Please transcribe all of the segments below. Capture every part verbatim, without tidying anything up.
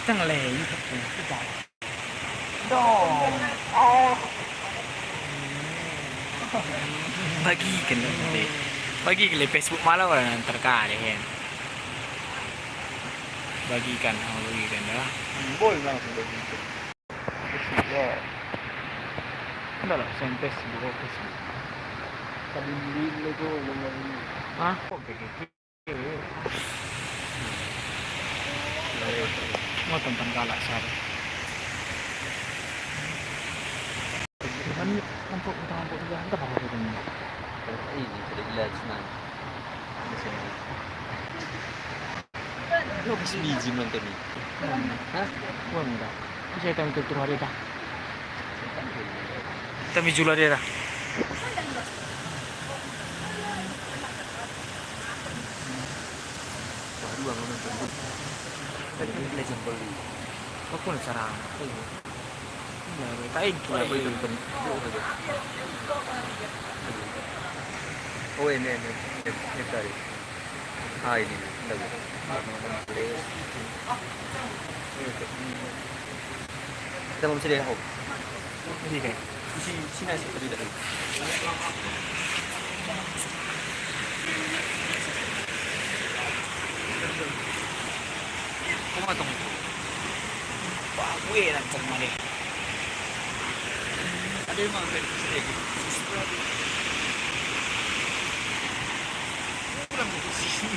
Teng le, itu tuh, itu jalan. Dong. Oh. Bagiken dong, deh. Bagiken le Facebook malah orang terkali, ya. Bagiken, oh, bagiken dah. Boleh langsung bagiken. Facebook, ya. Enggak lah, saya Facebook, oh, Facebook. Tadi beli itu nomor ini. Hah? Kok begitu? Ngoten teng kalak sari. Kan untuk utang untuk dia, entah apa itu. Ini sudah jelas, nah. Di sini. Lo bas biji menonton ini. Hah? Wah, enggak. Bisa kita mikir terus hari dah. Kita mijul hari dah. Wah, dua menonton. Tadi kan beli jempol ini. Apa cara? Iya. Nah, tak ingin lagi. Oh, ini, ini. Ini, ini tadi. Ah, ini, ini. Tadi. Kita mau bisa deh, oh. Ini kan. Isi, isi nasi tadi dah. Kau matang. Wah, gue lancar mah deh. Ada emang dari sini lagi. Pulang ke sini.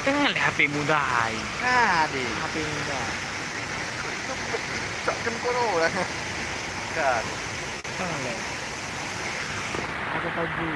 Tengah le HP muda ai. Ade. HP muda. Itu pecahkan kono lah. Kan. Tengah le. Aku tahu.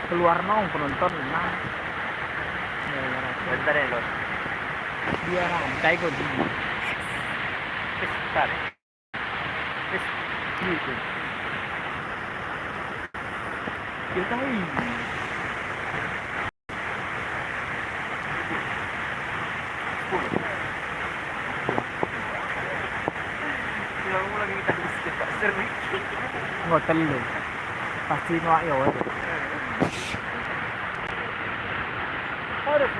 Keluar nong penonton, nah. Bentar ya, Lon. Dua rantai kau di. Bentar. Wis, gitu. Yo, tai. Sepuluh. Ulang-ulang kita mesti tak sering. Enggak, tellu. Pasti nuak yo. Aduh. Ih,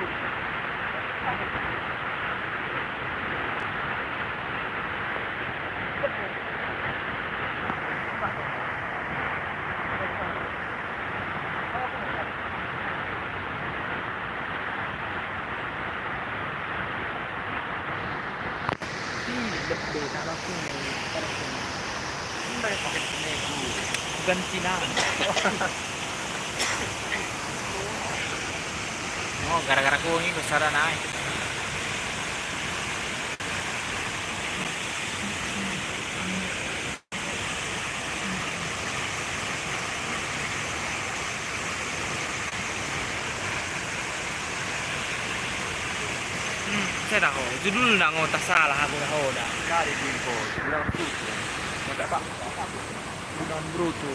lebbe, tak laku ni. Bukan Cina. Oh, gara-gara kuning besar nai. Dah ho, judulna ngo tasalah aku dah ho dah. Kali di ho, bilang brutu. Mata pak, brutu.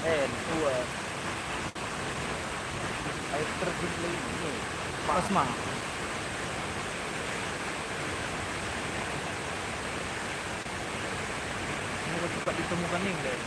Eh, tua. Air terjun ini. Pas ma. Semoga cepat ditemukan ini, guys.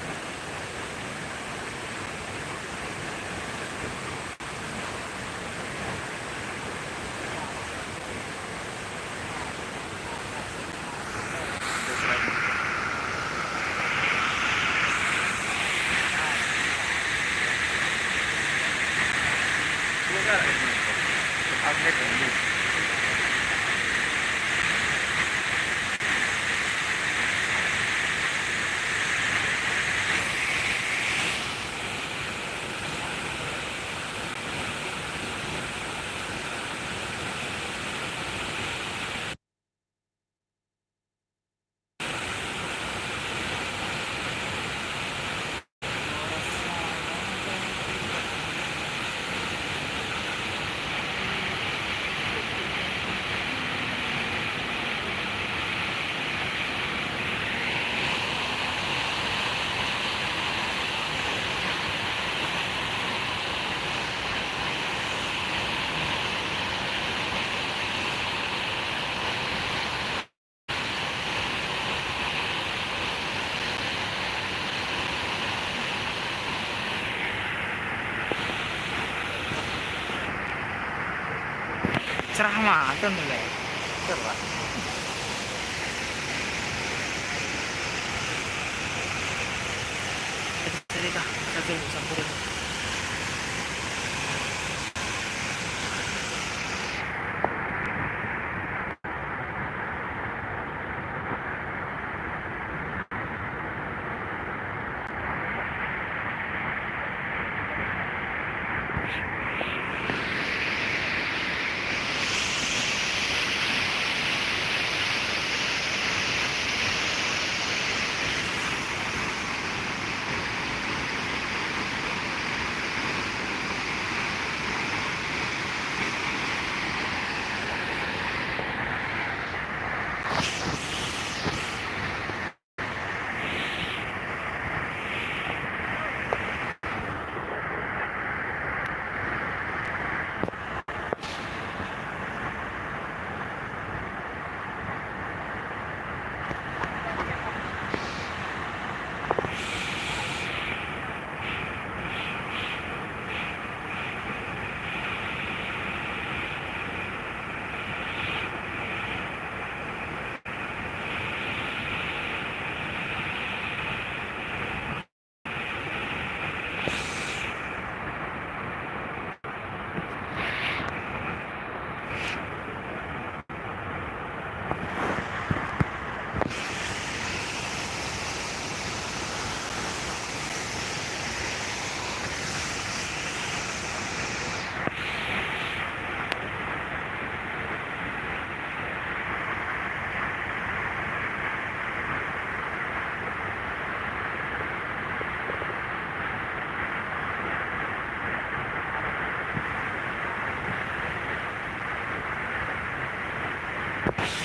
Cerah ma, kan, le. Cerah. Cerita, satu sampai.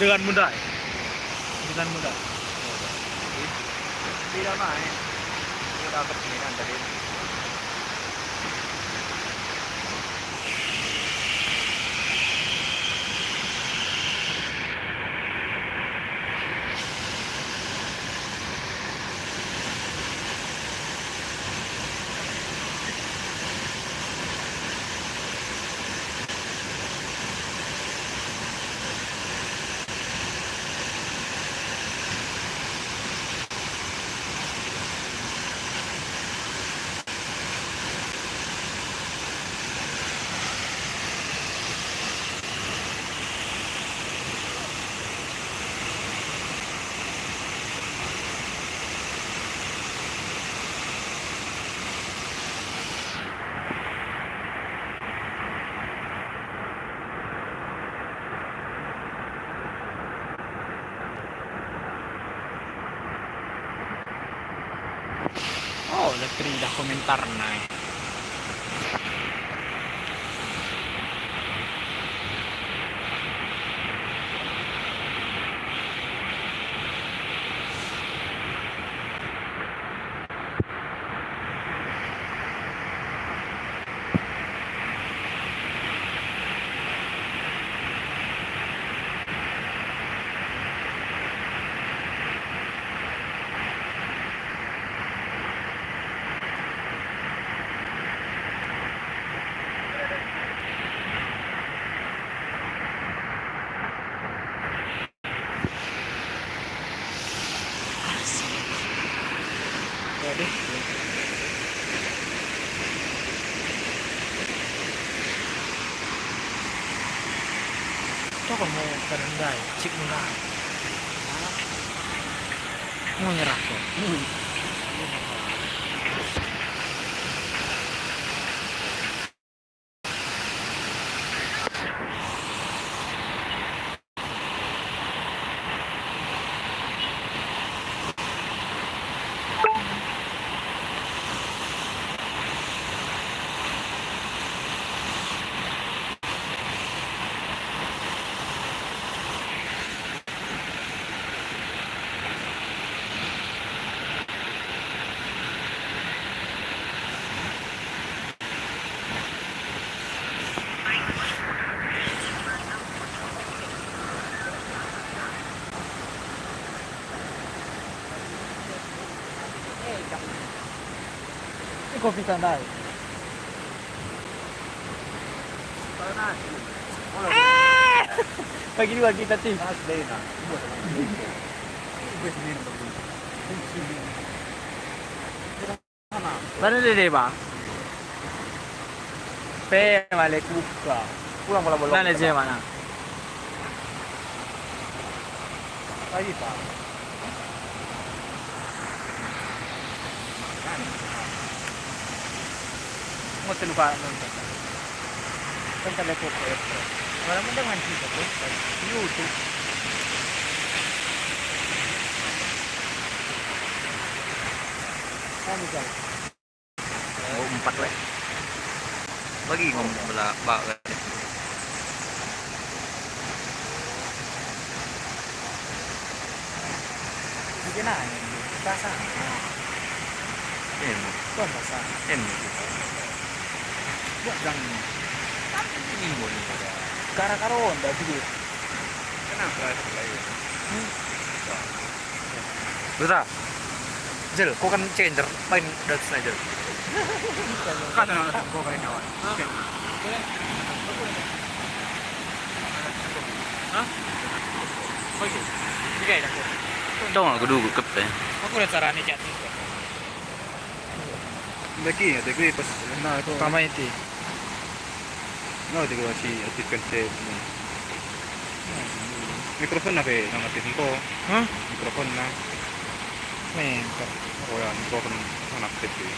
Dengan mudah. Dengan mudah. Tidak naik. Udah berpindah tadi. Oh, la teridah komentarna. Meter ndai, cik ndai. Menyerah kok. Ini kopi santai. Ah! Bagi dua kita, Tim. Mana dede, Bang? Pe, male kuka. Pulang pala bolong. Nane je mana? Lagi, Pak. Ngoten, Pak. Kan kada foto, ya, Pak. Malah mending nganti foto. YouTube. Kan bisa. Oh, empat, weh. Bagi ngom bela, ba, weh. Bikin aja, basah. Em. Bukan basah. Em. Buat gang ini. Ini boleh pada. Gara-gara onda juga. Kenapa? Hmm. Beta. Jel, ko kan changer, main dance na, Jel. Kata na ko kan kawan. Hah? Tong aku dulu kep, eh. Aku udah carane chatting. Bagi ya, tapi pas na ko. Tama iti. No, tiga si aktifkan saya ini. Mikrofon apa yang aktif engko? Hah? Mikrofon na. Menter. Oh ya, mikrofon mana aktif ya?